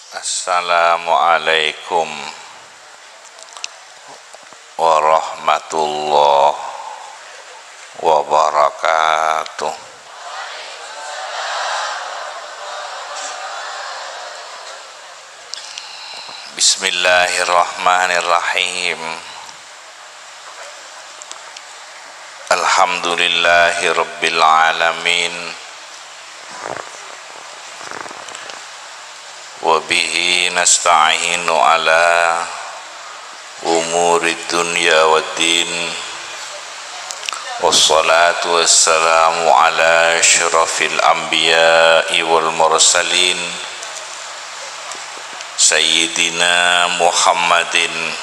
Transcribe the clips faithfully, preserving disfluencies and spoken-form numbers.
Assalamualaikum warahmatullahi wabarakatuh. Bismillahirrahmanirrahim. Alhamdulillahi rabbil alamin. Wa bihi nasta'inu ala umurid dunya waddin. Wassalatu wassalamu ala asyrafil anbiya'i wal mursalin, Sayyidina Muhammadin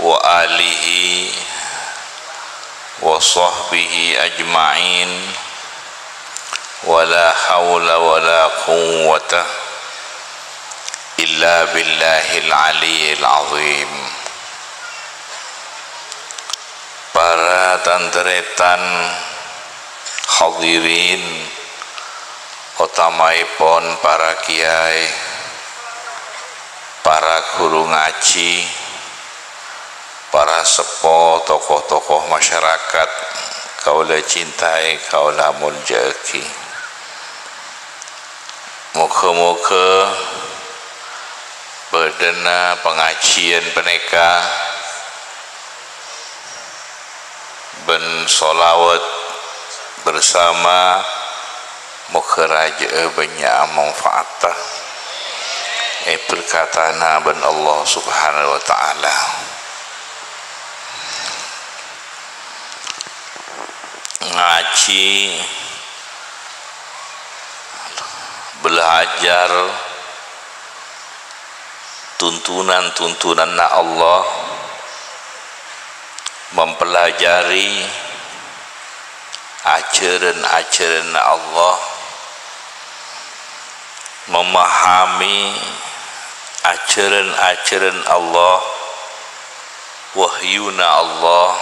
wa alihi wa sahbihi ajma'in. Wa la haula wa la quwwata illa billahil aliyyil azim. Para tan-tarètan hadirin, otamaèpon para kiai, para ghuru ngajhi, para seppo, tokoh-tokoh masyarakat, kaulâ cintai, kaulâ molja'aghi. Moghâ-moghâ bâdâna pangajhiyân panèka bân sholawat bersama, moghâ rajâ'â bânnya' manfaatta, èberkatana bân Allah Subhanahu wa Ta'ala. Ngajhi, belajar tuntunan-tuntunanna Allah, mempelajari ajhârân-ajhârânna Allah, memahami ajhârân-ajhârân Allah, wahyuna Allah,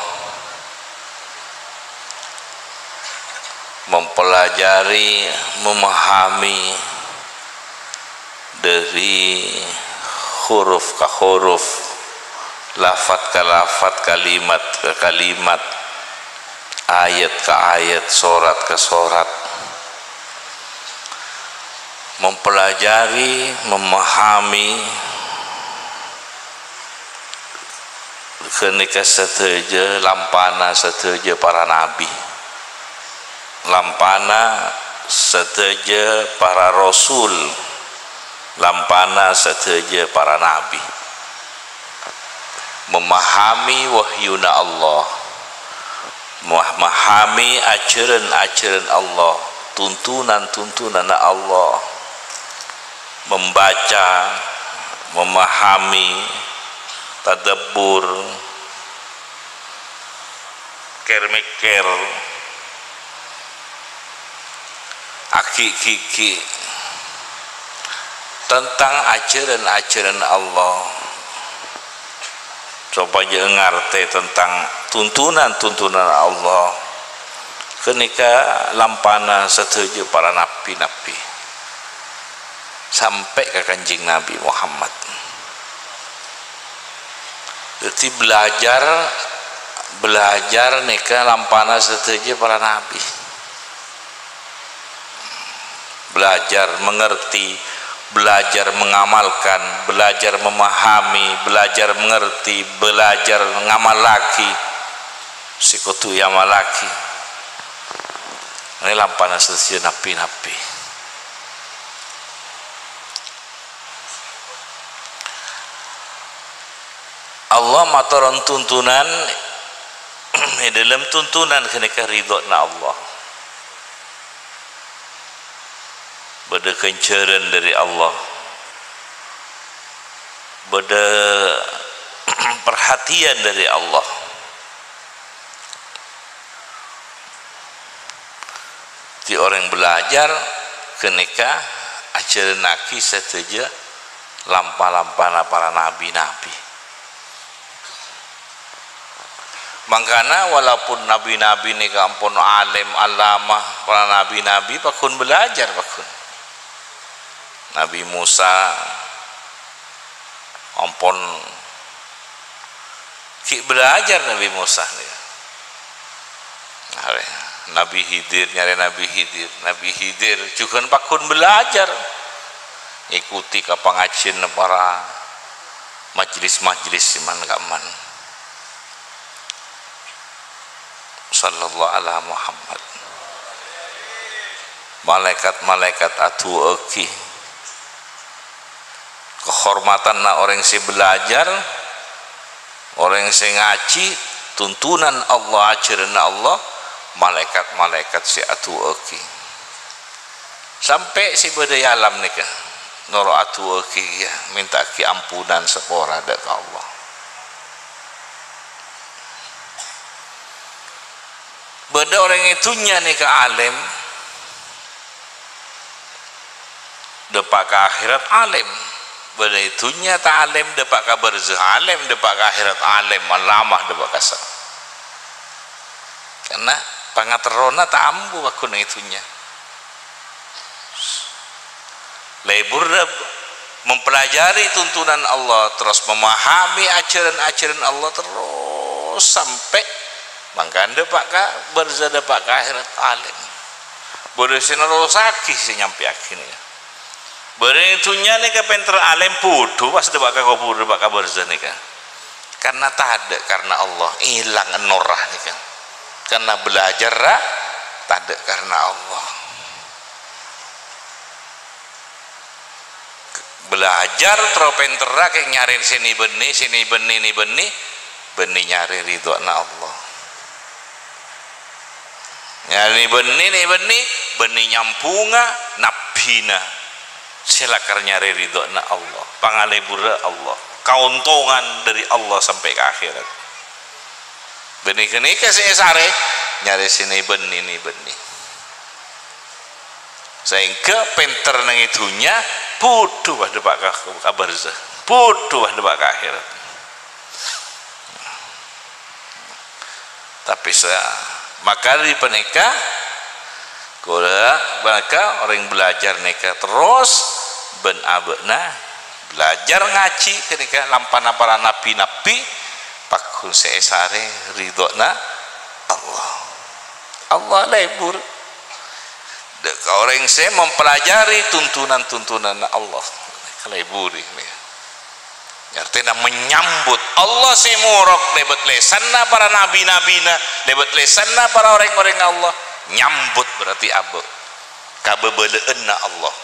mempelajari, memahami dari huruf ka huruf, lafat ka lafat, kalimat ka kalimat, ayat ka ayat, sorat ka sorat. Mempelajari, memahami, ghânèka sadhâjâ lampana sadhâjâ para nabi. Lampana sadhâjâ para rasul. Lampana sadhâjâ para nabi. Memahami wahyuna Allah. Memahami ajhârân-ajhârân Allah. Tuntunan-tuntunanna Allah. Membaca, memahami, tadabbur, kèr-mèkkèr, aghi'-ghigghi' tentang ajhârân-ajhârân Allah, sopajâ ngartè tentang tuntunan-tuntunan Allah. Ghânèka lampana sadhâjâ para nabi-nabi. Sampè' ka Kanjeng Nabi Muhammad. Dhâddhi, belajar, belajar nèka lampana sadhâjâ para nabi. Belajar mengerti, belajar mengamalkan, belajar memahami, belajar mengerti, belajar ngamallaghi sè kodhu èamallaghi. Nèka lampana sadhâjâ nabi-nabi. Allah matoron tuntunan, è dhâlem tuntunan ghânèka ridhona Allah. Bâdâ ghânjhârân dhâri Allah. Bâdâ parhatèyan dhâri Allah. Dhâddhi orèng belajar ghânèka ajhârânnaghi sadhâjâ lampa-lampana para nabi-nabi. Mangkana, walaupun nabi-nabi nèka ampon alim, allamah, para nabi-nabi pagghun belajar, pagghun. Nabi Musa ampon ghi' bâlâjâr Nabi Musa nèka. Arè, Nabi Khidir, nyarè Nabi Khidir. Nabi Khidir jhughân pagghun bâlâjâr, ngèkotè ka pangajiyânna para majlis-majlis sè man-ka'emman. Sallallahu ala Muhammad. Malaèkat-malaèkat adu'aaghi kahormatanna orèng sè bâlâjâr, orèng sè ngajhi tuntunan Allah, ajhârânna Allah, malaèkat-malaèkat sè adu'aaghi. Sampè' sè bâdâ è alam nèka noro' adu'aaghi, iyâ, mènta'aghi ampunan sapora dâ' ka Allah. Bâdâ orèng è dhunnya nèka alèm, dâpa' ka akhèrat alèm. Bâdâ è dhunnya ta' alèm, dâpa' ka barzah alèm, dâpa' ka akhèrat alèm, allamah dâpa' ka sa-, karna pangaterrona ta' ambu pagghun è dhunnya. Lebur mempelajari tuntunan Allah, terros memahami ajhârân-ajhârân Allah, terros sampè' mangkana dâpa' ka barzah, dâpa' ka akhèrat alèm. Bâdâ sè nerrosaghi sè nyampèyaghi nèka. Bâdâ è dhunnya nèka pènter alèm, bhudhu pas dâpa' ka kobhur, dâpa' ka barzah nèka. Karna tadâ' karna Allah, èlang nurra nèka. Karna bâlâjârra tadâ' karna Allah. Bâlâjâr terro pènterra kèng nyarè sè nè-bânnè, sè nè-bânnè, nè-bânnè, bânnè nyarè ridho'na Allah. Nyarè nè-bânnè, nè-bânnè, bânnè nyambhungnga nabbhina. Sè lakar nyarè ridho'na Allah, pangaleburra Allah, kaontongan dâri Allah sampè' ka akhèrat. Bânnè ghânèka sè èsarè, nyarè sè nè-bânnè, nè-bânnè. Saèngghâ pènter neng è dhunnya, bhudhu pas dâpa' ka, ka barzah, bhudhu pas dâpa' ka akhèrat. Tapè sa-, maka dâri panèka, kaulâ, maka orèng bâlâjâr nèka terros bân abâ'na bâlâjâr ngajhi ghânèka lampana para nabbhi-nabbhi, pagghun sè èsarè ridho'na Allah. Allah lebur dâ' ka orèng sè mempelajari tuntunan-tuntunanna Allah. Kaleburi, nèka. Artèna menyambut Allah sè morok lèbât lèsanna para nabbhi-nabbhina, lèbât lèsanna para orèng-orèng Allah. Nyambut berarti abâ'. Kabâbâlâ'ânna Allah,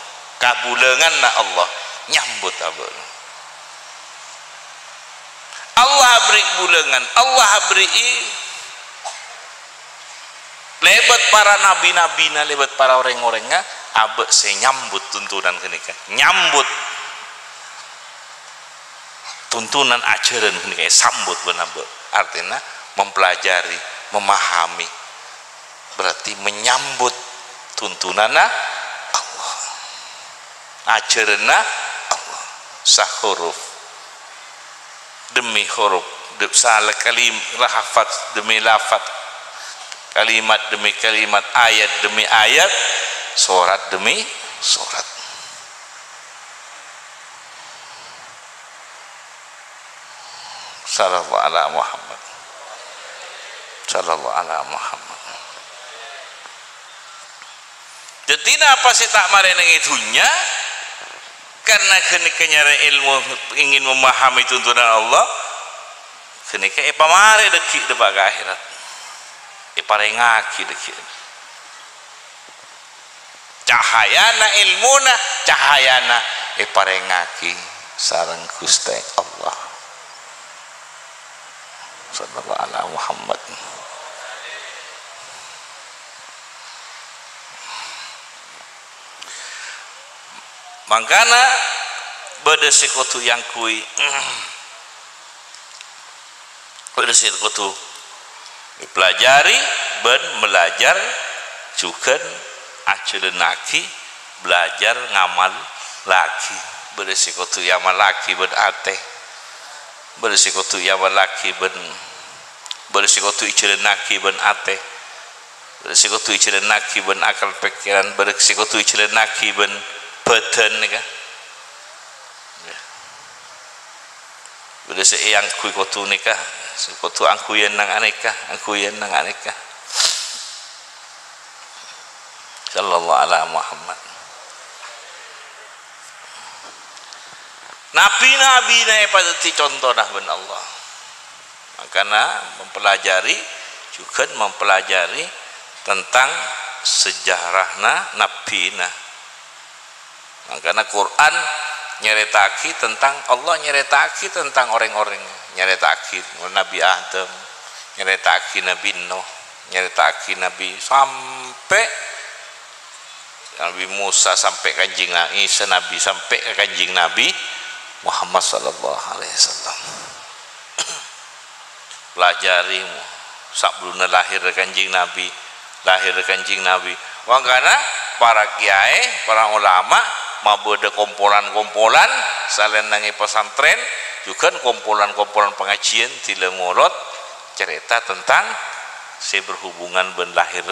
kabulânganna Allah, nyambut abâ'. Allah aberri' bulângan, Allah aberri'i lèbât para nabbhi-nabbhina, lèbât para orèng-orèngnga, abâ' sè nyambut tuntunan ghânèka. Nyambut tuntunan ajhârân ghânèka èsambut bân abâ'. Artèna mempelajari, memahami. Berarti menyambut tuntunanna Allah. Ajhârânna Allah. Sahuruf demi huruf, de-, sala kalim-, lafaz demi lafaz, kalimat demi kalimat, ayat demi ayat, sorat demi sorat. Sallallahu ala Muhammad. Sallallahu ala Muhammad. Dhâddhi, napa sè ta' marè neng è dhunnya? Karna ghânèka nyarè èlmo, ingin memahami tuntunan Allah, ghânèka èpamarè dhâggi' dâpa' ka akhèrat. Èparèngaghi dhâggi'. Cahayana èlmona, cahayana èparèngaghi sareng Ghustè Allah. Sallallahu ala Muhammad. Mangkana bâdâ sè kodhu èangghuy, bâdâ sè kodhu èpelajari bân malajâr jhughân ajhâlânnaghi, belajar ngamallaghi. Bâdâ sè kodhu èamallaghi bân atè. Bâdâ sè kodhu èamallaghi bân, bâdâ sè kodhu èjhâlânnaghi bân atè. Bâdâ sè kodhu èjhâlânnaghi bân akal pèkkèran. Bâdâ sè kodhu èjhâlânnaghi bân bhâdhân, nèka. Bâdâ sè èangghuy kodhu nèka, sè kodhu angghuyan nang anèka, angghuyan nang anèka. Sallallahu ala Muhammad. Nabi-nabina èpadhâddhi contona bân Allah. Mangkana mempelajari, jhughân mempelajari tentang sejarahna nabbhina. Mangkana Qur'an nyarèta'aghi tentang, Allah nyarèta'aghi tentang orèng-orèng, nyarèta'aghi Nabi Adam, nyarèta'aghi Nabi Nuh, nyarèta'aghi Nabi sampè' Nabi Musa, sampè' Kanjeng Na-, Isa Nabi, sampè' ka Kanjeng Nabi Muhammad sallallahu alaihi wasallam. Pelajari, sabellunna lahir Kanjeng Nabi, lahir Kanjeng Nabi. Mangkana para kiai, para ulama, mabâdâ kompolan-kompolan, salaèn nang è pesantren, jhughân kompolan-kompolan pangajiân, dhilâ ngolod carèta tentang sè berhubungan bân lahir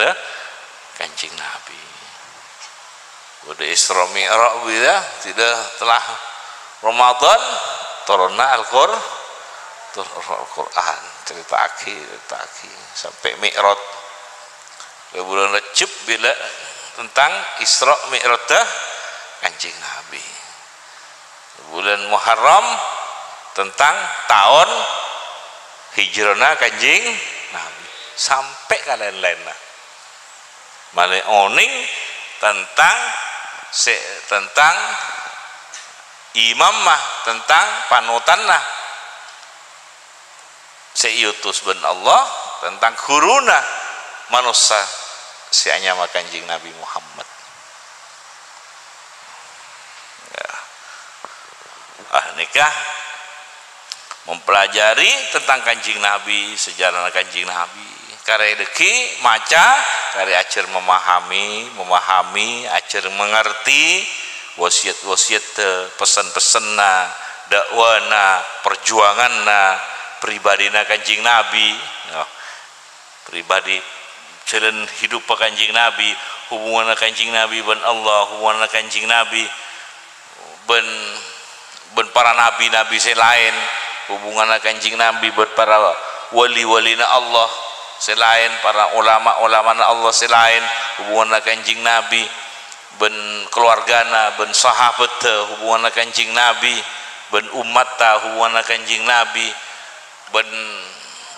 Kanjeng Nabi. Bâdâ Isra Mi'raj, bilâ tidak telah Ramadan, turunna Al-Qur-, turun Al-Qur'an, carèta'aghi, carèta'aghi, sampè' Mi'raj. Ka bulân Rejjeb bilâ tentang Isra Mi'rajda Kanjeng Nabi. Bulân Muharram tentang taon hijrana Kanjeng Nabi. Sampè' ka laèn-laènna. Malè onèng tentang sè, tentang imamma, tentang panutanna sè èotos bân Allah, tentang ghuruna manossa sè anyama Kanjeng Nabi Muhammad. Ya. Ah, nèka mempelajari tentang Kanjeng Nabi, sejarahna Kanjeng Nabi. Karè dhâggi' maca, karè ajhâr memahami, memahami, ajhâr mengerti wasiat-wasiatta, pesen-pesenna, dakwana, perjuanganna, pribadina Kanjeng Nabi. Ya. Pribadi, jhâlân hiduppa Kanjeng Nabi, hubunganna Kanjeng Nabi bân Allah, hubunganna Kanjeng Nabi bân, bân para nabi-nabi sè laèn, hubunganna Kanjeng Nabi bân para wali-walina Allah sè laèn, para ulama-ulamana Allah sè laèn, hubunganna Kanjeng Nabi bân kalowargana, bân sahabatta, hubunganna Kanjeng Nabi bân ommatta, hubunganna Kanjeng Nabi bân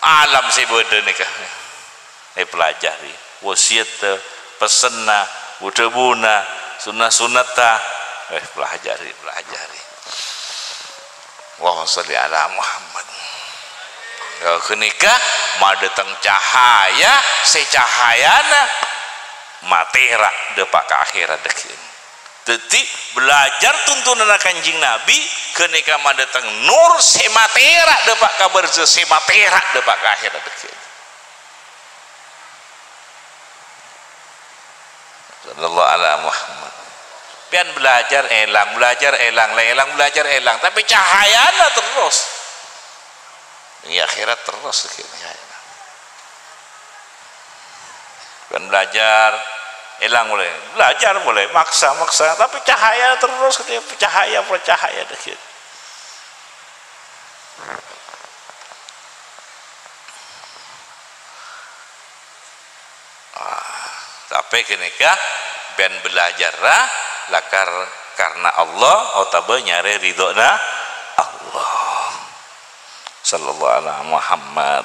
alam sè bâdâ nèka. Èpelajari wasiatta, pessenna, bu-dhâbuna, sunna-sunnatta. Eh, pelajari, pelajari. Allahumma sholli ala Muhammad. Ya, ghânèka madâteng cahaya, sè cahayana matèra' dâpa' ka akhèrat dhâggi'. Dhâddhi, belajar tuntunanna Kanjeng Nabi ghânèka madâteng nur sè matèra' dâpa' ka barzakh, sè matèra' dâpa' ka akhèrat dhâggi'. Sallallahu ala Muhammad. Pèyan belajar èlang, belajar èlang, èlang, belajar èlang, tapè cahayana terros. È akhèrat terros cahayana. Pèyan belajar èlang polè, belajar polè, maksa, maksa, tapè cahaya terros, cahaya, cahaya, cahaya. Ah, tapè ghânèka bân belajarra lakar karna Allah otabâ nyarè ridhona Allah. Sallallahu ala Muhammad.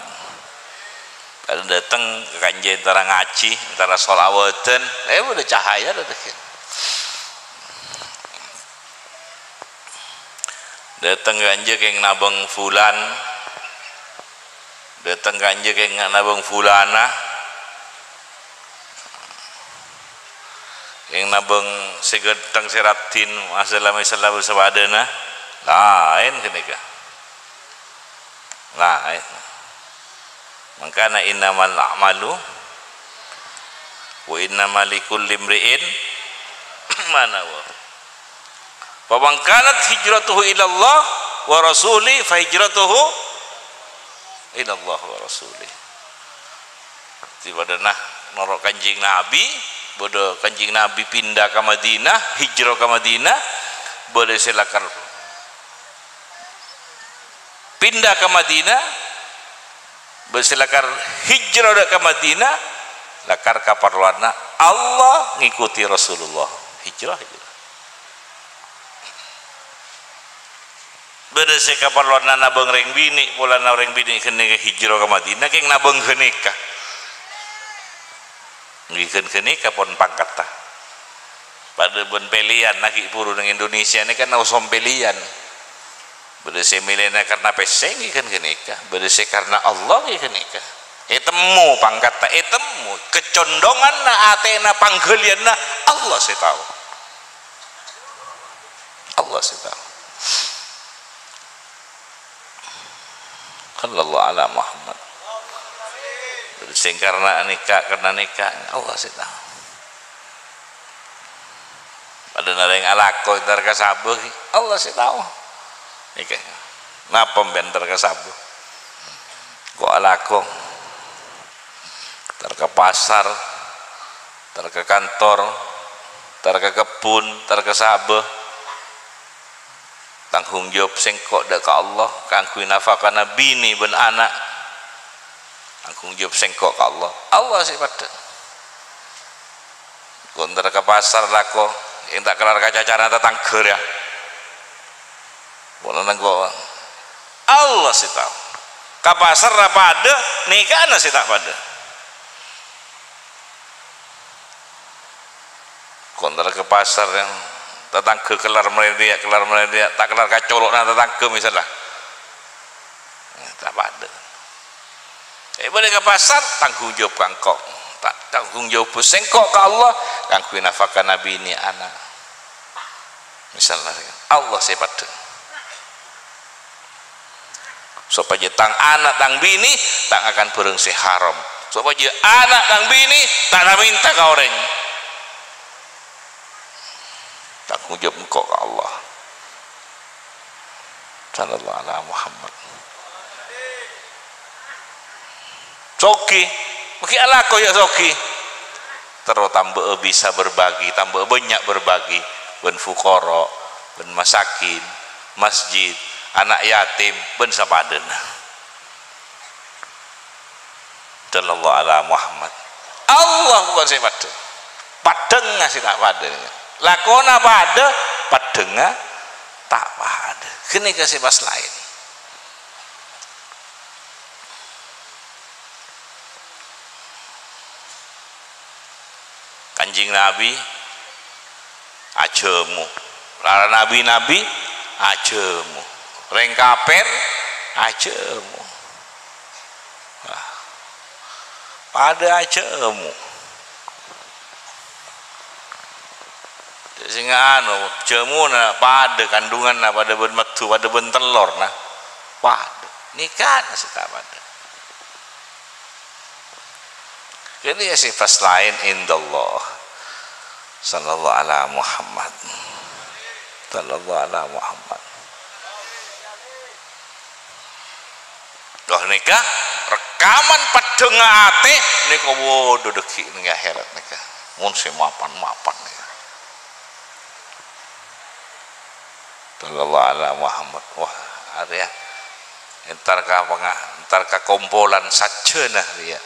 Padâ dâteng ka kanjâ èntara ngajhi, èntara sholawatan, eh, bâdâ cahaya dâteng. Dâteng kanjâ kèng nabâng fulan, dâteng kanjâ kèng nabâng fulana, kèng nabâng sè ghântheng sè raddhin, masalah-masalah sapadâna, laèn ghânèka. Laèn. Mangkana innamal a'malu wa innama likulli imri'in ma nawa. Faman kanat hijratuhu ilallah wa rasuli, fa hijratuhu ilallah wa rasuli. Dhâddhi, padâna noro' Kanjeng Nabi, bâdâ Kanjeng Nabi pinda ka Madinah, hijrah ka Madinah, bâdâ sè lakar Pinda ka Madinah, bân sè lakar hijrah dâ' ka Madinah, lakar kaparlowanna Allah ngèkotè Rasulullah. Hijrah, hijrah. Bâdâ sè kaparlowanna nabâng rèng binè', polana rèng binè' ghânèka hijrah ka Madinah, kèng nabâng ghânèka. Ngghi ghân-, ghânèka pon pangkatta. Padâ bân pèlèyan, ghi' bhuru neng Indonesia nèka naosom pèlèyan. Bâdâ sè mèlèna karna pèssè, ghi' ghân-, ghânèka. Bâdâ sè karna Allah, ghi' ghânèka. Ètemmo pangkatta, ètemmo. Kacondhonganna, atèna, pangghâliyânna, Allah sè tao. Allah sè tao. Sallallahu ala Muhammad. Sè karna nèka, karna nèka, Allah sè tao. Padâ narèng alako entar ka sabâ, Allah sè tao. Nèka. Napa sampèyan entar ka sabâ? Ko' alako. Entar ka pasar, entar ka kantor, entar ka kebbhun, entar ka sabâ. Tangghung jawab sèngko' dâ' ka Allah kaangghuy nafakana binè bân ana'. Tangghung jawab sèngko' ka Allah. Allah sè padâ. Ko' entar ka pasar lako, èntar kellar ka cacarana tatangghâ rèya. Pola nengko'. Allah sè tao. Ka pasarra padâ, nèka'na sè ta' padâ. Ko' entar ka pasar, tatangghâ kellar marè rèya, kellar marè rèya, ta' kellar ka colo'na tatangghâ, misalla. Ta' padâ. È, bâli ka pasar, tangghung jawab ka engko'. Ta-, tangghung jawab sèngko' ka Allah, kaangghuy nafakana binè ana'. Misalla, Allah sè padâ. Sopajâ tang ana', tang binè ta' ngakan bhârâng sè haram. Sopajâ ana', tang binè ta' na-mènta ka orèng. Tangghung jawab engko' ka Allah. Sallallahu ala Muhammad. Soghi, mungkin alako ya soghi. Terro tambâ'â bisa berbagi, tambâ'â bânnya' berbagi bân fuqara, bân masakin, masjid, ana' yatim, bân sapadâna. Sallallahu ala Muhammad. Allah pokok sè padâ. Padângnga sè ta' padâ. Lakona padâ, padângnga ta' padâ. Ghânèka sè pas laèn. Kanjeng Nabi ajhâmo. Para nabi-nabi ajhâmo. Rèng kafir ajhâmo. Wah. Padâ ajhâmo. Sènga' anu, jhâmona padâ kandunganna, padâ bân maddhu, padâ bân tellorna. Padâ. Nèka'na sè ta' padâ. Kènè' ya sè pas laèn indallah. Sallallahu ala Muhammad. Sallallahu ala Muhammad. Loh, nèka rekaman padângnga atè nèka, waduh, dâggi' neng akhèrat nèka. Mon sè mapan-mapan nèka. Sallallahu ala Muhammad. Wah, arèya. Entar ka panga-, entar ka kompolan sajjhâna rèya.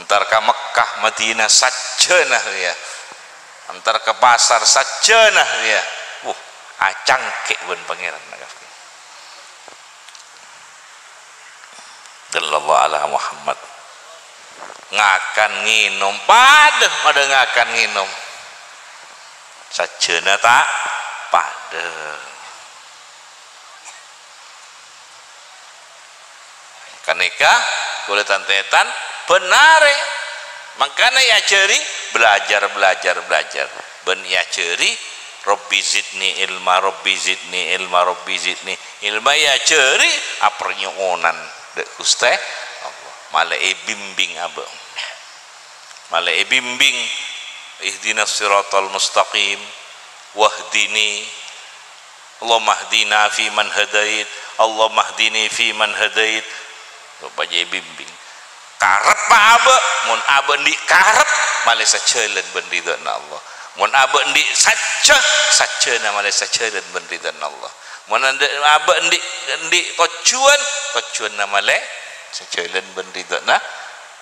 Entar ka Mekkah, Madinah sajjhâna rèya. Entar ka pasar sajjhâna rèya. Wuh, acangkè' bân Pangèran kabbi. Sallallahu ala Muhammad. Ngakan ngènom, padâ, padâ ngakan ngènom. Sajjhâna ta' padâ. Ghânèka, kaulâ tan-tarètan, bân arè. Mangkana èajhâri, belajar, belajar, belajar. Bân èajhâri, "Rabbi zidni ilma, Rabbi zidni ilma, Rabbi zidni ilma." Èajhâri, aparnyo'onan dâ' Ghustè Allah. Malè èbimbing abâ'. Malè èbimbing, "Ihdinas siratal mustaqim, wahdini, Allahumma hdina fi man hadait, Allahumma hdini fi man hadait." Sopajâ èbimbing. Karep abâ', mon abâ' andi' karep, malè sajhâlân bân ridhâna Allah. Mon abâ' andi' sajjhâ, sajjhâna malè sajhâlân bân ridhâna Allah. Mon andi', abâ' andi', andi' tojjhuwân, tojjhuwânna malè sajhâlân bân ridhâna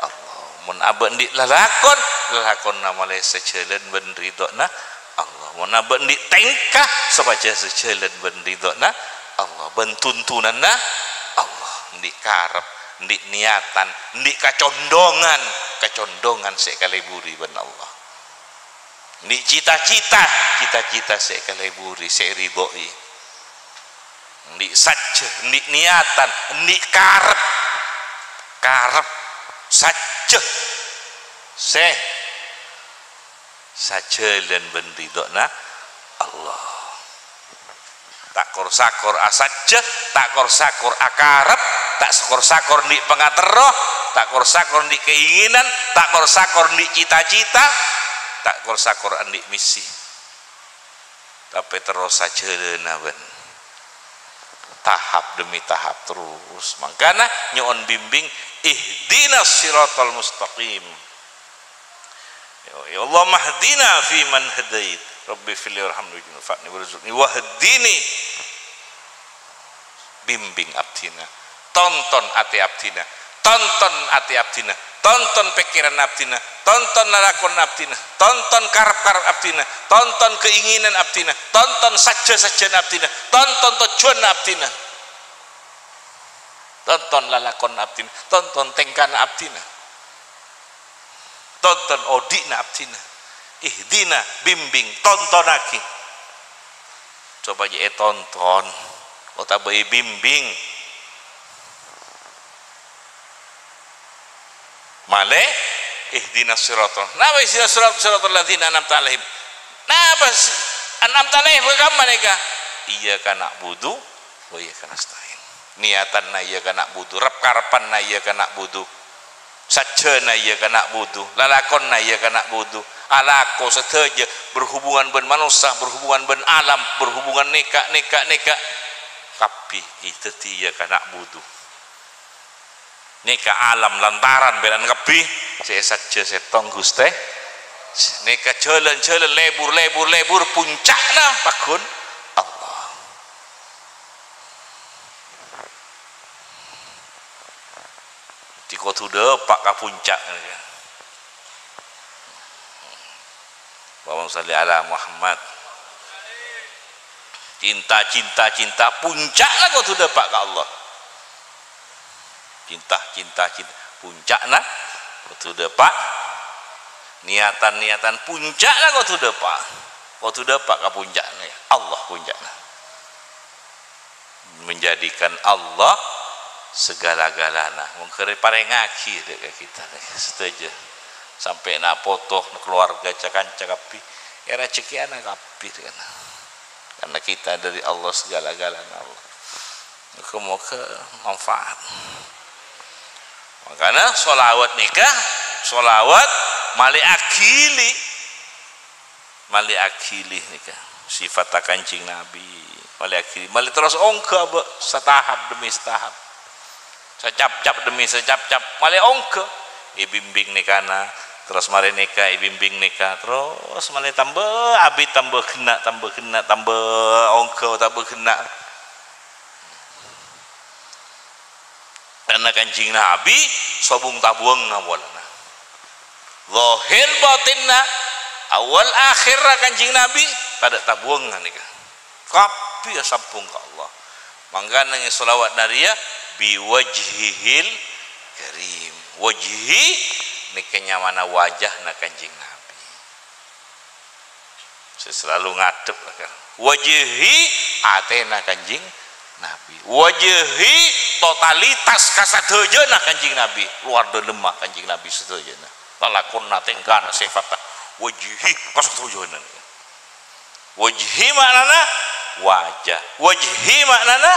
Allah. Mon abâ' andi' lalakon, lalakonna malè sajhâlân bân ridhâna Allah. Mon abâ' andi' tèngka, sopajâ sajhâlân bân ridhâna Allah, bân tuntunanna Allah. Andi' karep, andi' niyatan, andi' kacondhongan, kacondhongan sè èkalèburi bân Allah. Andi' cita-cita, cita-cita sè èkalèburi, sè èridhoi. Andi' sajjhâ, andi' niyatan, andi' karep. Karep sajjhâ sè sajhâlân bân ridhâna Allah. Ta' kor-sakor asajjhâ, ta' kor-sakor akarep, ta' kor-sakor andi' pangaterro, ta' kor-sakor andi' keinginan, ta' kor-sakor andi' cita-cita, ta' kor-sakor andi' misi. Tapè terros sajhâlâna bân tahap demi tahap terros. Mangkana nyo'on bimbing, ihdinas siratal mustaqim. Ya, ya Allah, mahdina fi man hadait. Rabbi firli warhamni waj'alni fa'ni warzuqni wahdini. Bimbing abdhina. Tonton atè abdhina. Tonton atè abdhina. Tonton pèkkèran abdhina. Tonton lalakon abdhina. Tonton karep-karep abdhina. Tonton keinginan abdhina. Tonton sajjhâ-sajjhâna abdhina. Tonton tojjhuwânna abdhina. Tonton lalakonna abdhina. Tonton tèngkana abdhina. Tonton odi'na abdhina. Ihdina, bimbing, tontonaghi. Sopajâ ètonton otabâ èbimbing. Malè, ihdinas siratal. Napa ihdinas siratal, siratal ladzina an'amta 'alaihim? Napa si-, an'amta 'alaihim ka kamma nèka? Iyyaka na'budu wa iyyaka nasta'in. Niyatanna iyyaka na'budu, rep-karepanna iyyaka na'budu, sajjhâna iyyaka na'budu, lalakonna iyyaka na'budu, alako sadhâjâ berhubungan bân manossa, berhubungan bân alam, berhubungan nèka, nèka, nèka, kabbhi dhâddhi iyyaka na'budu. Nèka alam lantaran bhâlâna kabbhi sè èsajjhâ sèttong Ghustè. Nèka jhâlân-jhâlân, lebur-lebur, lebur, punca'na paggun Allah. Dhâddhi kodhu dâpa' ka puncak. Allahumma shalli ala Muhammad. Cinta, cinta, cinta, punca'na kodhu dâpa' ka Allah. Cinta, cinta, cinta, punca'na kodhu dâpa'. Niatan, niatan, punca'na kodhu dâpa'. Kodhu dâpa' ka punca'na, ya Allah, punca'na. Menjadikan Allah segala-galana. Mongghârè parèngaghi dâ' ka kita, sadhâjâ. Sampè' na' poto, na' keluarga, ca-kanca kabbhi. Èrajhekkèna kabbhi, kan. Karena kita dari Allah, segala-galana Allah. Moga-moga manfaat. Makana sholawat nèka, sholawat malè aghili. Malè aghili nèka. Sifatta Kanjeng Nabi. Malè aghili. Malè terros ongghâ bâ' satahap demi satahap. Sacapcap demi sacapcap. Malè ongghâ. Èbimbing nèkana. Terros marè nèka, èbimbing nèka. Terros malè tambâ abit, tambâ ghenna', tambâ ghenna', tambâ ongghâ, tambâ ghenna'. Karena Kanjeng Nabi sobung tabuwângnga polana. Zahir batinna, awal akhirra Kanjeng Nabi tadâ' tabuwângnga nèka. Kabbhi asambung ka Allah. Mangkana nèka sholawat narèya biwajhihil karim. Wajhi nèka nyamana wajahna Kanjeng Nabi. Sè selalu ngadhep ka wajhi, atèna Kanjeng Nabi. Wajhi totalitas kasadhâjâna Kanjeng Nabi, luar dalemma Kanjeng Nabi sadhâjâna. Lalakonna, tèngkana, sèfatta. Wajhi kasadhâjâna. Wajhi ma'nana wajah. Wajhi ma'nana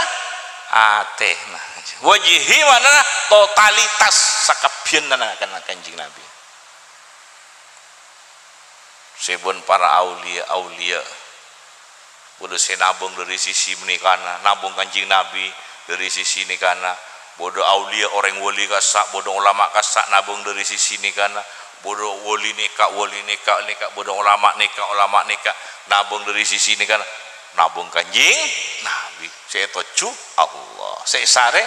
atèna. Wajhi ma'nana totalitas sakabbhiyânna kana Kanjeng Nabi. Sè bân para auliya-auliya. Bâdâ sè nabâng dâri sisi nèkana, nabâng Kanjeng Nabi dâri sisi nèkana. Bâdâ auliya orèng wali kassa', bâdâ ulama kassa' nabâng dâri sisi nèkana. Bâdâ wali nèka, wali nèka, nèka, bâdâ ulama nèka, ulama nèka, nabâng dâri sisi nèkana. Nabâng Kanjeng Nabi. Sè ètojjhu Allah, sè èsarè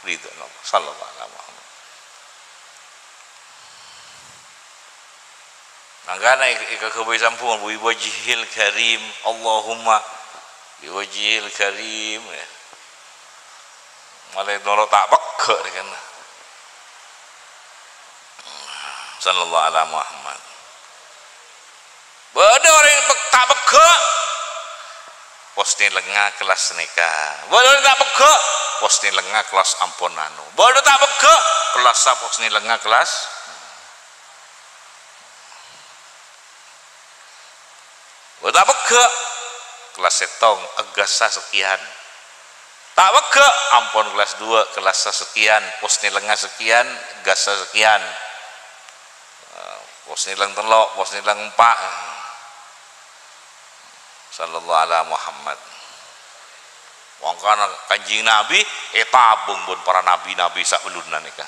ridhâna Allah. Sallallahu ala Muhammad. Mangkana èk-, èkaghâbây sambhungan, "Bi wajhil karim, Allahumma bi wajhil karim," ya. Malè noro' ta' pegghâ' rè kan. Sallallahu ala Muhammad. Bâdâ orèng pek-, ta' pegghâ', pos nèlengnga kellas nèka. Bâdâ orèng ta' pegghâ', pos nèlengnga kellas ampon anu. Bâdâ ta' pegghâ', kellassa pos nèlengnga kellas. Bâdâ ta' pegghâ', kellas sèttong, èghâssa sakèyan. Ta' pegghâ', ampon kellas duwâ', kellassa sakèyan, pos nèlengnga sakèyan, èghâssa sakèyan. Eh, pos nèlèng tello', pos nèlèng empa'. Sallallahu ala Muhammad. Mangkana Kanjeng Nabi ètabâng bân para nabi-nabi sabellunna nèka.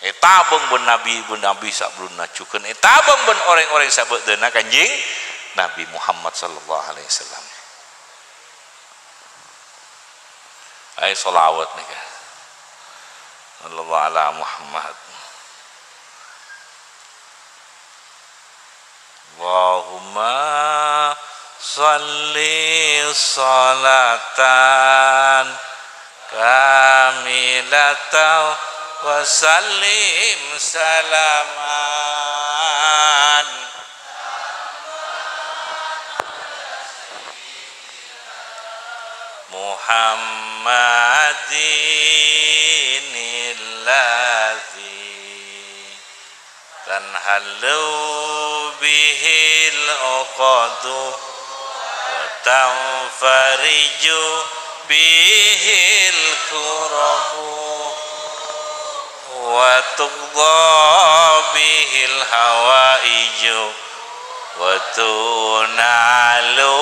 Ètabâng bân nabi-nabi sabellunna, jhughân ètabâng bân orèng-orèng sabâdâna Kanjeng Nabi Muhammad sallallahu alaihi wasallam. Ay, shalawat nèka. Sallallahu ala Muhammad. Allahumma shalli shalatan kamilatan wa sallim salaman. Muhammadin alladzi tanhallu bihil uqadu wa tanfariju bihil kurabu wa tuqda bihil hawaiju wa tunalu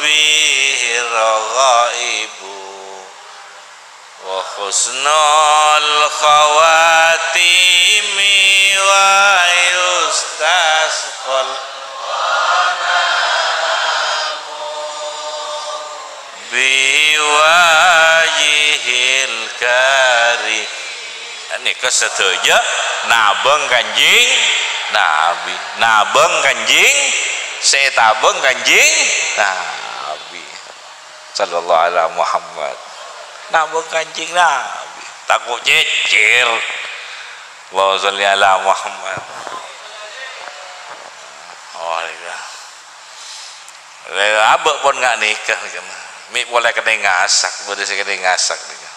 bihir raghaibu wa husnul khawatimi wa yustasqal biwajhil karim. Nèka sadhâjâ nabâng Kanjeng Nabi, nabâng Kanjeng, sè ètabâng Kanjeng Nabi. Sallallahu ala Muhammad. Nabâng Kanjeng Nabi. Tako' cècèr. Allahumma shalli ala Muhammad. Oh, iya. Lè, abâ' pon nga' nèka, nèka. Mè' polè kennèng ngasak, bâdâ sè kennèng ngasak nèka.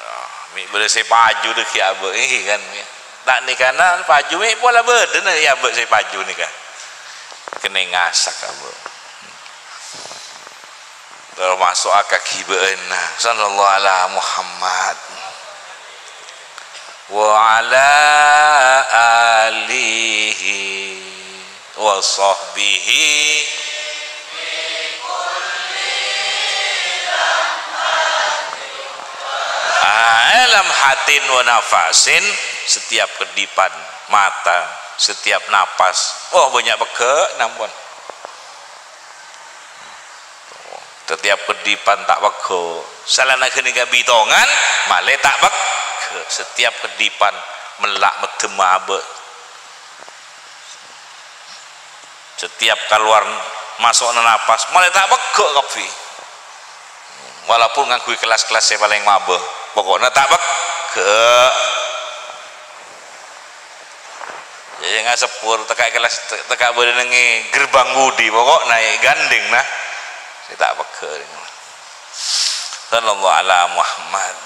Ah, mè' bâdâ sè paju dâggi' abâ', ènggi kan, ya. Ta' nèkana paju mè' polè bâdâna, ya, abâ' sè paju nèka. Kennèng ngasak abâ'. Tamaso' akaghibâ'ânna. Sallallahu ala Muhammad wa ala alihi wa sahbihi. Ah, lamhatin wa nafasin, setiap kedipan mata, setiap napas. Oh, bânnya' pegghâ' nampon. Setiap kedipan ta' pegghâ'. Saellana ghânèka bitongan, malè ta' pegghâ'. Setiap kedipan mella' meddhemma abâ'. Setiap kalowar maso'na napas, malè ta' pegghâ' kabbhi. Walaupun ngangghuy kelas-kelas sè palèng mabâ, poko'na ta' pegghâ'. Jâ' ngaseppor, tekka' kelas, te-, tekka' bâdâ neng è gerbang budi, poko'na ègandhèng, nah. Sè ta' pegghâ'. Sallallahu ala Muhammad.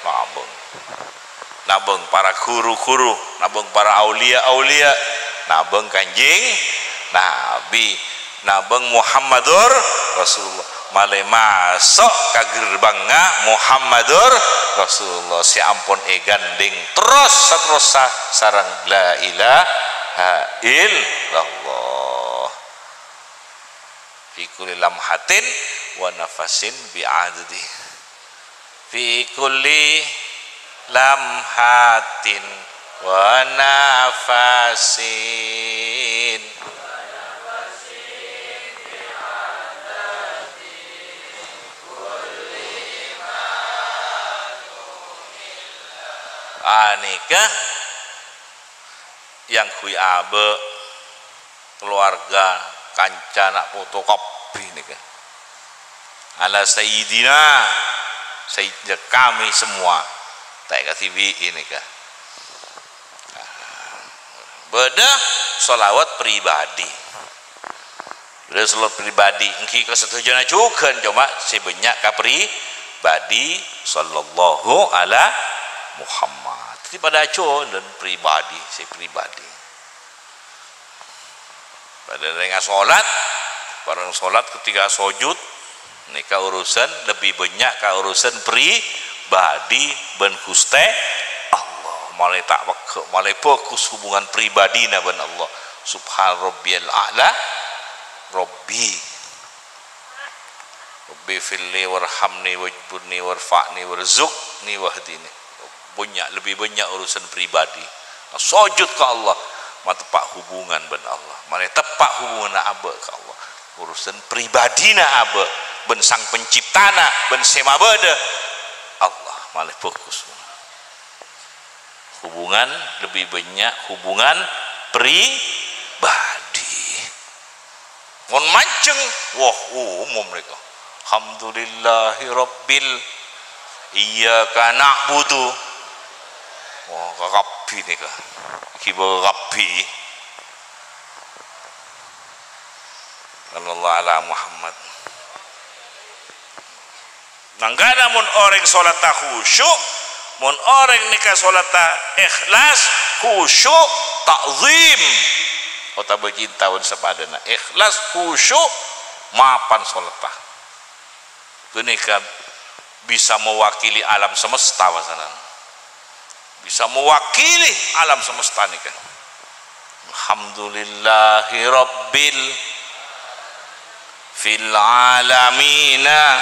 Mabâ. Nabâng para ghuru-ghuru, nabâng para auliya-auliya, nabâng Kanjeng Nabi, nabâng Muhammadur Rasulullah. Malè maso' ka gerbangnga Muhammadur Rasulullah sè ampon ègandhèng terros-saterrossa sareng la ilaha illallah. Fi kulli lamhatin wa nafasin bi adadi. Fi kulli lamhatin wa nafasin. Ka, yang kui abâ', keluarga, kanca, na' poto kabbhi nèka. Ala sayyidina, sayyidina kami semua. Ta' èkadhibi'i nèka. Bâdâ sholawat pribadi. Bâdâ sholawat pribadi, èngghi ka sadhâjâna jhughân, coma sè bânnya' ka pribadi, sallallahu ala Muhammad. Dhâddhi padâ ajhuwâlân pribadi, sè pribadi. Padâ rèng asholat, bâreng sholat ketika sojud, nèka urusan lebbi bânnya' ka urusan pribadi bân Ghustè Allah. Malè ta' pegghâ', malè bhâghus hubungan pribadina bân Allah. Subhan rabbiyal a'la, Rabbi. Rabbi firli warhamni wajburni warfa'ni warzuqni wahdini. Bânnya', lebbi bânnya' urusan pribadi. Nah, sojud ka Allah, mateppa' hubungan bân Allah. Malè teppa' hubunganna abâ' ka Allah. Urusan pribadina abâ' bân Sang Penciptana, bân sè mabâdâ, Allah. Malè bhâghus. Hubungan lebbi bânnya' hubungan pribadi. Mon manjeng, wah, umum nèka. Alhamdulillahi rabbil, iyyaka na'budu. Wah, kakabbhi nèka. Ghibâ kakabbhi. Sallallahu ala Muhammad. Mangkana mon orèng sholatta khusyu', mon orèng nèka sholatta ikhlas, khusyu', ta'zim, otabâ cinta bân sapadâna, ikhlas, khusyu', mapan sholatta. Ghânèka bisa mewakili alam semesta, pasanan. Bisa mewakili alam semesta nèka. Alhamdulillahi rabbil fil alamina.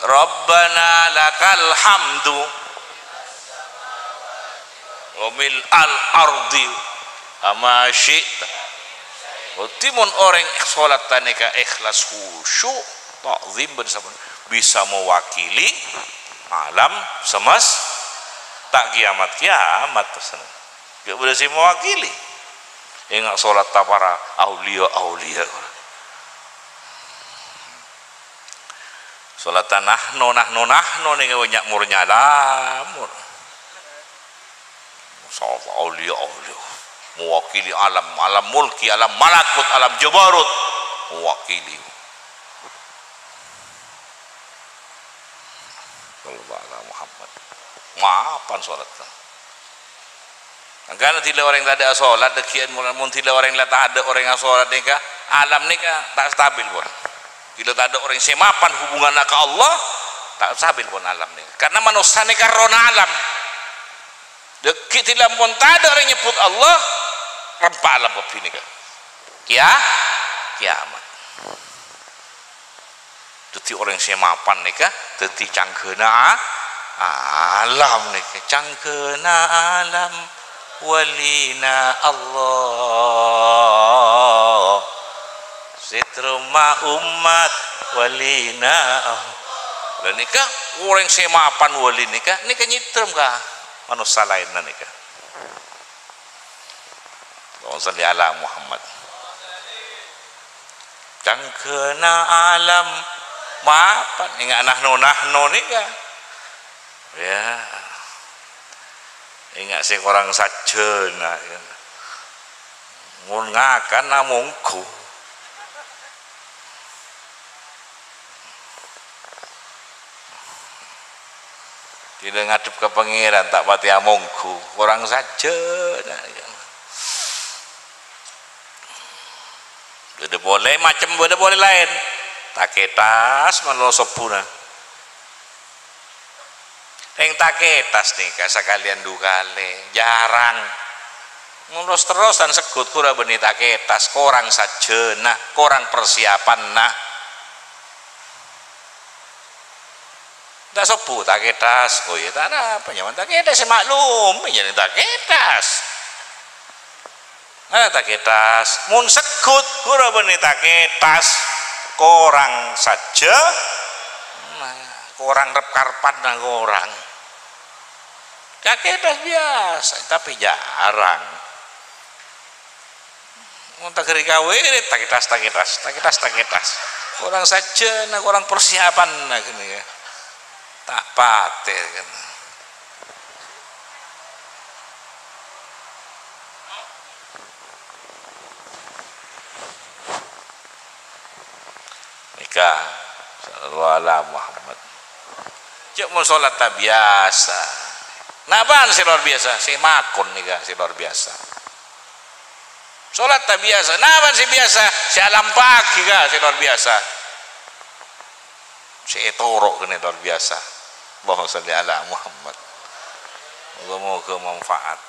Rabbana lakal hamdu wa mil al ardi wa ma syi'ta. Dhâddhi mon orèng sholat nèka ikhlas, khusyu', ta'zim bân sampun bisa mewakili alam semes-, ta' kiamat-kiamat, pasanan. Ghi' bâdâ sè mewakili. Enga' sholatta para auliya-auliya. Sholatta nahnu, nahnu, nahnu nèka bânnya' mor nyala, mor. Sapa auliya-auliya. Mewakili alam, alam mulki, alam malakut, alam jabarut. Mewakili. Sallallahu ala Muhammad. Mapan sholatta. Mangkana dhilâ orèng tadâ' asholat, dhâggi'ân mon, mon dhilâ orèng la tadâ' orèng asholat nèka, alam nèka ta' stabil, pon. Dhilâ tadâ' orèng sè mapan hubunganna ka Allah, ta' stabil, pon, alam nèka. Karna manossa nèka rohna alam. Dhâggi' dhilâ mon tadâ' orèng nyebbhut Allah, rempa alam kabbhi nèka. Kiya-, kiyamat. Dhâddhi orèng sè mapan nèka dhâddhi cangghâna a-, alam nèka. Cangghâna alam walina Allah. Sè terro ma' ommat walina Allah. Lah nèka orèng sè mapan wali nèka, nèka nyètrom ka manossa laènna nèka. Allahumma shalli ala Muhammad. Cangghâna alam mapan, enga' nahnu-nahnu nèka. Ya. Enga' sè korang sajjhâna, ya. Mon ngakan amongghu. Dhilâ ngadhep ka Pangèran ta' patè amongghu, korang sajjhâna, ya. Bâdâ polè macem, bâdâ polè laèn. Takètas malolo sobbhuna. Rèng takètas nèka sakalèyan du kalè, jhârâng. Mon terros-terrosan segghut ghura bânnè takètas, korang sajjhâna, korang persiapanna. Ta' sobbhu takètas. Oh iyâ, ta' napa, nyaman takètas, sè maklum, iyâ, takètas. Nah, takètas. Mon segghut, ghura bânnè takètas. Korang sajjhâ. Nah, korang rep-karpanna korang. Taketas biyasa, tapè jarang. Mon taghâri ka wirid, taketas, taketas, taketas, taketas. Korang sajjhâna, korang persiapanna ghânèka. Ta' patè kan. Nèka, sallallahu ala Muhammad. Cè' mon sholat ta' biyasa. Napa'an sè luar biyasa? Sè makon nèka sè luar biyasa. Sholat ta' biyasa. Napa'an sè biyasa? Sè alampa'aghi ka sè luar biyasa. Sè ètoro' ghânèka luar biyasa. Allahumma shalli ala Muhammad. Moga-moga manfaat.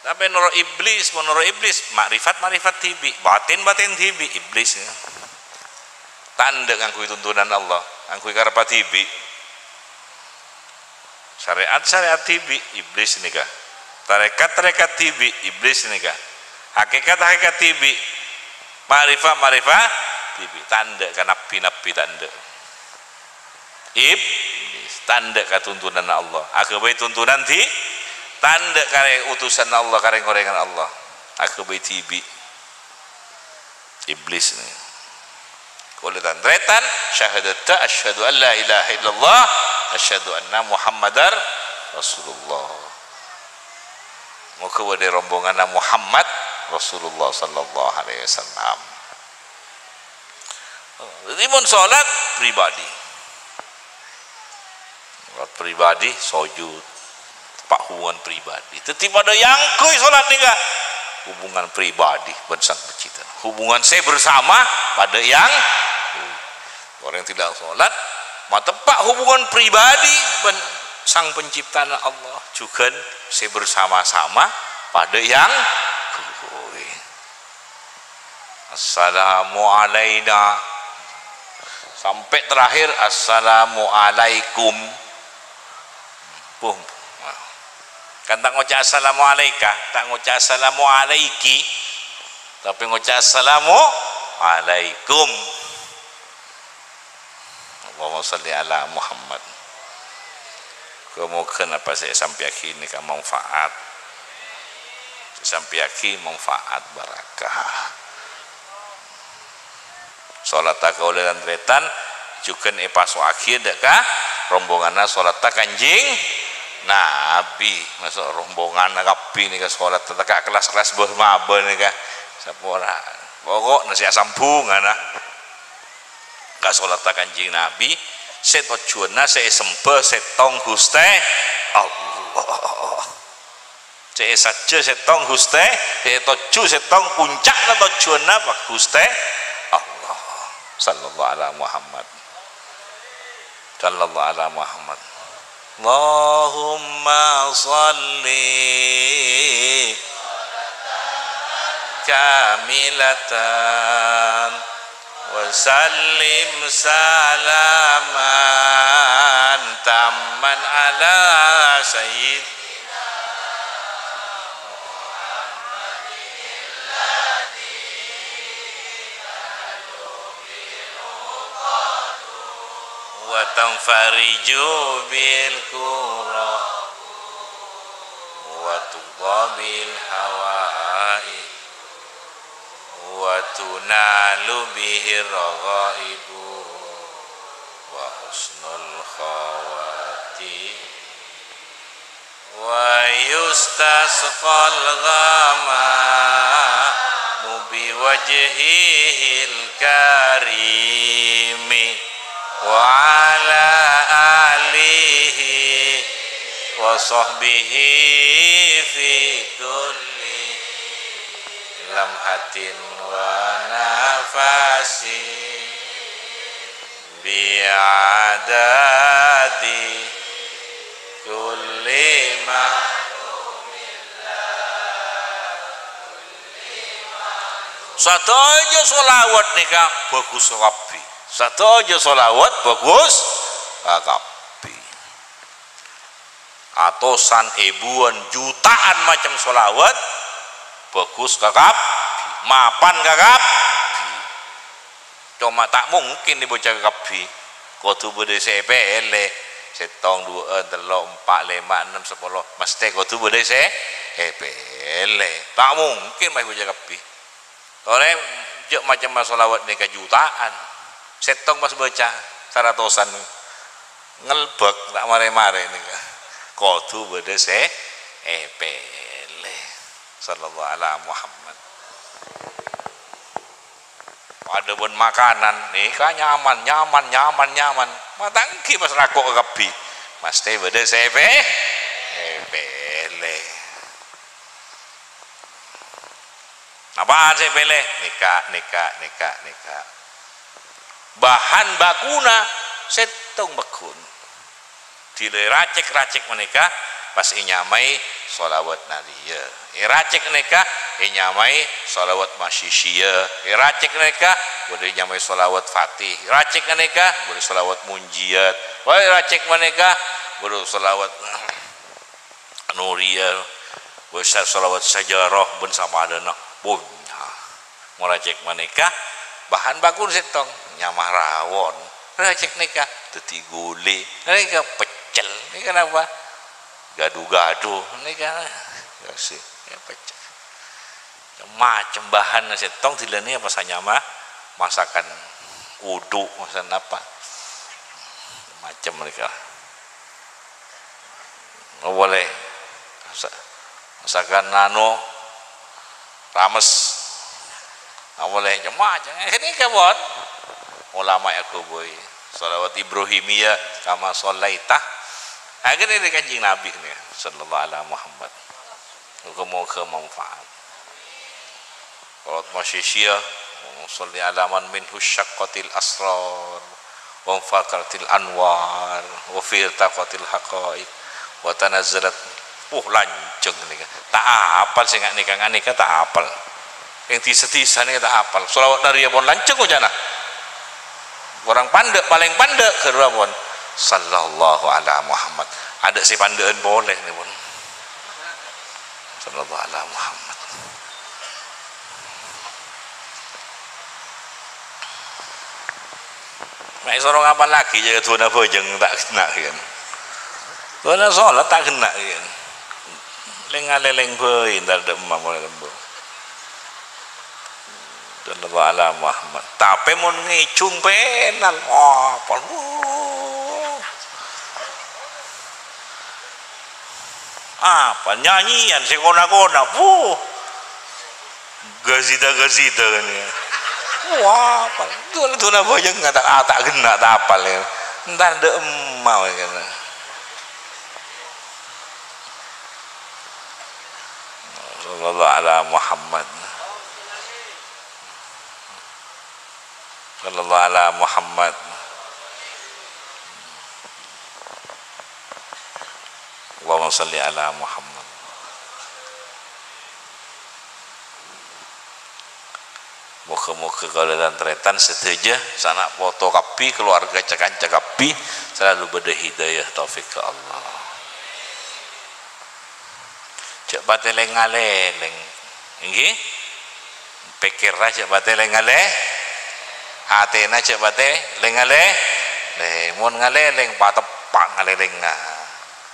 Tapè noro' iblis, mon noro' iblis, ma'rifat, ma'rifat dhibi', batin, batin dhibi', iblis, ya. Tandhâ ngangghuy tuntunan Allah, ngangghuy karebbhâ dhibi'. Syariat, syariat dhibi', iblis nèka. Tarekat, tarekat dhibi', iblis nèka. Hakikat, hakikat dhibi'. Ma'rifat, ma'rifat dhibi'. Tandhâ ka nabbhi, nabbhi tandhâ. Iblis, tandhâ ka tuntunanna Allah. Aghâbây tuntunan dhi-, tandhâ ka rè-, utusanna Allah, ka rèng-orèngan Allah. Aghâbây dhibi'. Iblis nè. Kaulâ tan-tarètan, syahadata asyhadu an la ilaha illallah, asyhadu anna Muhammadar Rasulullah. Moga bâdâ rombonganna Muhammad Rasulullah sallallahu alaihi wasallam. Dhâddhi, mon sholat pribadi. Sholat pribadi, sojud. Teppa' hubungan pribadi. Dhâddhi, padâ èangghuy sholat nèka. Hubungan pribadi bân Sang Pencipta. Hubungan sè bersama padâ èangghuy. Orèng tidak sholat, mateppa' hubungan pribadi bân Sang Penciptana Allah. Jhughân sè bersama-sama padâ èangghuy. Assalamu alaina. Sampè' terakhir, assalamu alaikum. Boh. Kan ta' ngoca' assalamu alaika, ta' ngoca' assalamu alaiki, tapè ngoca' assalamu alaikum. Allahumma shalli ala Muhammad. Moga-moga napa sè èsampèyaghi nèka manfaat. Sè èsampèyaghi manfaat, barakah. Sholatta kaulâ tan-tarètan jhughân èpaso'aghi dâ' ka rombonganna sholatta Kanjeng Nabi. Maso' rombonganna kabbhi nèka sholatta ta' ka kelas-kelas bâ-, mabâ nèka. Sapora. Poko'na sè asambhungana ka sholatta Kanjeng Nabi, sè tojjhuwânna sè èsemba sèttong Ghustè Allah. Sè èsajjhâ sèttong Ghustè, sè ètojjhu sèttong, punca'na tojjhuwânna pa Ghustè Allah. Sallallahu ala Muhammad. Sallallahu ala Muhammad. Allahumma shalli kamilatan wa sallim salaman tamman ala sayyidina wa tanfariju bil kurab wa tuqda bil hawaij wa tunalu bihi raghaibu wa husnul khawati wa yustasqal ghamamu biwajhihil karimi wa ala alihi wa sahbihi fi kulli lamhatin wa nafasin bi'adadi kulli ma. Sadhâjâ sholawat nèka bhâghus kakabbhi. Sadhâjâ sholawat bhâghus kakabbhi. Atosan, èbuwân, jutaan macem sholawat bhâghus kakabbhi, mapan kakabbhi. Coma ta' mungkin èbâca kakabbhi. Kodhu bâdâ sè èpèlè. Sèttong, duwâ'ân, tello', empa', lèma', ennem, sapolo. Mesthè kodhu bâdâ sè èpèlè. Ta' mungkin maè bâjâ kabbhi. Tolè jhâ' macemma sholawat nèka juta'an. Sèttong pas bâca saratosan. Ngelbek, ta' marè-marè nèka. Kodhu bâdâ sè èpèlè. Sallallahu ala Muhammad. Padâ bân makanan, nèka nyaman, nyaman, nyaman, nyaman. Matanggi pas rako' kabbhi. Mesthè bâdâ sè èpè-, èpèlè. Apaan sè èpèlè? Nèka, nèka, nèka, nèka. Bahan bakuna sèttong bâguna. Dhilâ èracèk-racèk panèka pas ènyamaè sholawat nariyah. Èracèk nèka ènyamaè sholawat masyishiyah. Èracèk nèka bhâdhi ènyamaè sholawat fatih. Èracèk nèka bhâdhi sholawat munjiyat. Wah, èracèk panèka bhâdhi sholawat nuriyah. Bhâdhi sholawat syajarah bân sapadâna. Bunnya. Mon racèk panèka bahan bakuna sèttong, nyama rawon. Racèk nèka dhâddhi ghulè. Nèka peccel. Nèka napa? Gadu-gadu. Nèka, ya sih, ya peccel. Macem bahan sèttong dhilâna pas anyama masakan uduk, masakan apa. Macem nèka. Oh, boleh. Masa-, masakan anu, rames. Ah, boleh. Cuma, jangan ini, kawan. Ulama ya, kubui. Sholawat Ibrahimiyah, kama sholaita. Ah, ini dari Kanjeng Nabi nih, sallallahu ala Muhammad. Moga-moga manfaat. Sholawat masyishiyah, Allahumma sholli ala man minhu syaqqatil asrar, wa infaqatil anwar, wa fihi irtaqatil haqaiq, wa tanazzalat. Uh, lanjhâng nèka. Ta' apal sè nga-, nèka, nga-, nèka ta' apal. Yang dhisa-dhisa nèka ta' apal. Sholawat nariyah pon lanjhâng oca'na. Korang pandâ', palèng pandâ', ghâruwa pon. Sallallahu ala Muhammad. Adâ' sè pandâ'ân polè nèka pon. Sallallahu ala Muhammad. Mek soro ngapallaghi jâ' du'ana bhâjâng ta' ghenna' kèyan. Du'ana sholat ta' ghenna' kèyan. Lèng-ngalèlèng bhâi, entar dâ' emma molè lembur. Sallallahu ala Muhammad. Tapè mon ngèjhung penal, wah, apa? Apa? Nyanyian sè kona-kona, wuh. Gazida-gazida kan ya. Wah, apa? Du'ana, du'ana bhâjâng ta', ah, ta' ghenna', ta' apal ya. Entar dâ' emma kèyan. Sallallahu ala Muhammad. Sallallahu ala Muhammad. Allahumma shalli ala Muhammad. Moga-moga kaulâ lan tarètan sadhâjâ, sana' poto kabbhi, kalowarga, ca-kanca kabbhi, salalu bâdâ hidayah taufik ka Allah. Jhâ' patè lèng-ngalèlèng. Èngghi? Pèkkèrra jhâ' patè lèng-ngalè-, atèna jhâ' patè lèng-ngalè-, lè-, mon ngalèlèng, pateppa' ngalèlèngnga.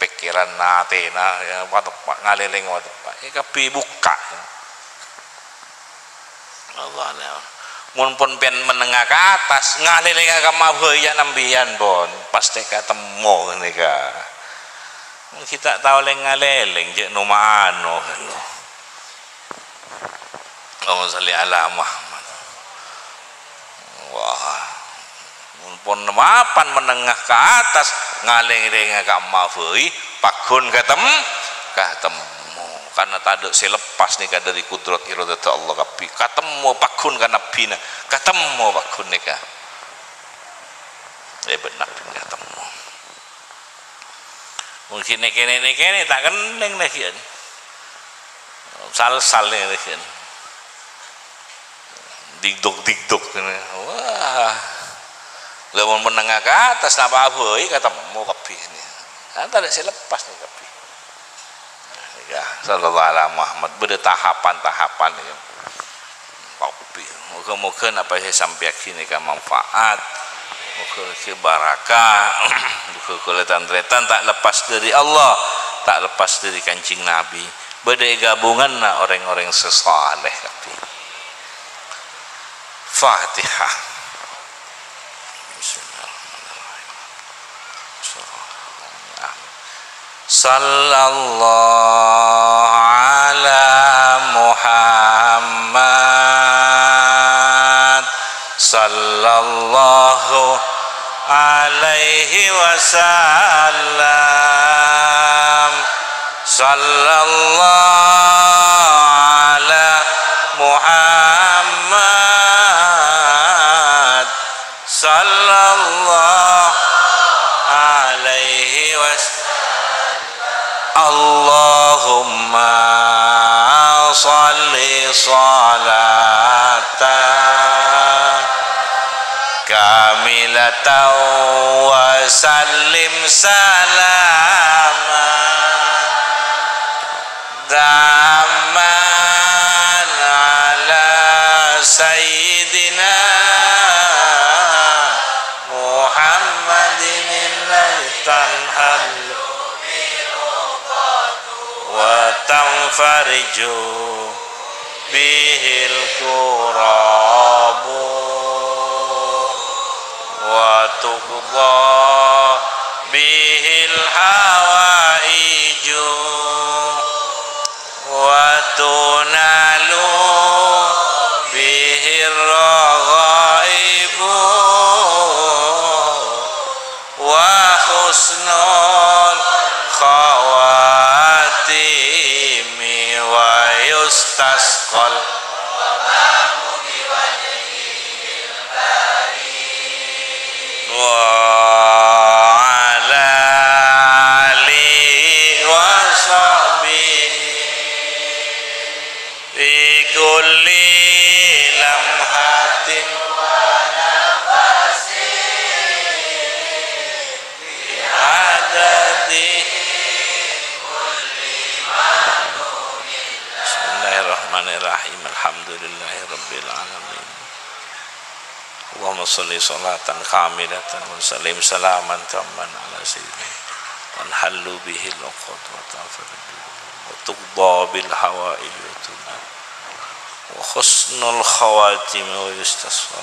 Pèkkèran, atèna, ya, pateppa' ngalèlèng, pateppa'. È, kabbhi bukka'. Allah, ya. Mon pon pèn menengnga ka attas, ngalèlèngnga ka mabhâi, ya, sampèyan, pon. Pastè katemmo ghânèka. Mon ghi' ta' tao lèng-ngalèlèng, jhâ' no-mano, lho. Allahumma shalli ala Muhammad. Wah. Mon pon mapan menengnga ka attas, ngalèlèngnga ka mabhâi, pagghun katem-, katemmo. Karna tadâ' sè lepas nèka dâri kudrat iradadhâ Allah kabbhi. Katemmo pagghun ka nabbhina, katemmo pagghun nèka. Èbâ nabbhina katemmo. Mungkin nèkènè-nèkènè ta' kennèng nèkèn. Sal-sal nèkèn. Digdog-digdog ngene. Wah. Lah, mon menengnga ka attas, napa abhâi katemmo kabbhi ini. Kan tadâ' sè lepas nèka kabbhi. Ya, sallallahu ala Muhammad. Bâdâ tahapan-tahapan ya. Kabbhi. Moga-moga napa sè sampèyaghi nèka manfaat. Moghâ-moghâ barakah. Moghâ-moghâ tan-tarètan ta' lepas dâri Allah, ta' lepas dâri Kanjeng Nabi. Bâdâ è ghâbunganna orèng-orèng sè saleh kabbhi. Fatihah. Bismillahirrahmanirrahim. Sallallahu ala Muhammad. Sallallahu alaihi wasallam. Sallallahu ala Muhammad. Sallallahu alaihi wasallam. Allahumma shalli shalatan kamilatan wa sallim salaman tamman ala sayyidina Muhammadin alladzi tanhallu wa tanfariju bihil kurabu wa tuqda bihil hawaiju wa tunalu bihir raghaibu wa husnul khawatimi wa yustasqal wa ala alihi wa sahbihi fi kulli lamhatin wa nafasin bi adadi kulli ma'lumin. Bismillahirrahmanirrahim. Alhamdulillahi rabbil alamin. Allahumma shalli shalatan kamilatan wa sallim salaman tamman ala sayyidina man hallu bihil uqad wa tanfariju wa tuqda bil hawaij wa tunal wa husnul khawatim wa yustasqa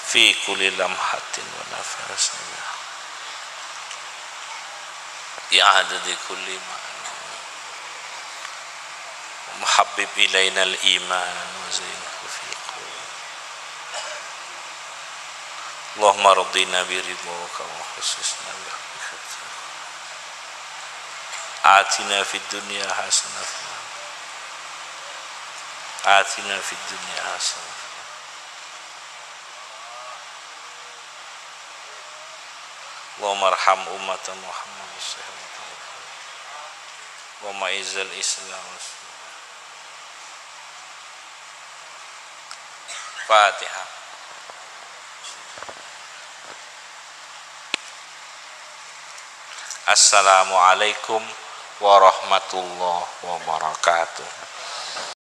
fi kulli lamhatin wa nafasin bi adadi kulli ma'lum. Wa habbib ilainal iman wa zayyinhu fi qulubina. Allahumma ardina bi ridhaka wa khassisna bi rahmatika. Atina fid dunya hasanah. Atina fid dunya hasanah. Allahumma arham ummata Muhammad. Allahumma izzal Islam. Fatihah. Assalamualaikum warahmatullahi wabarakatuh.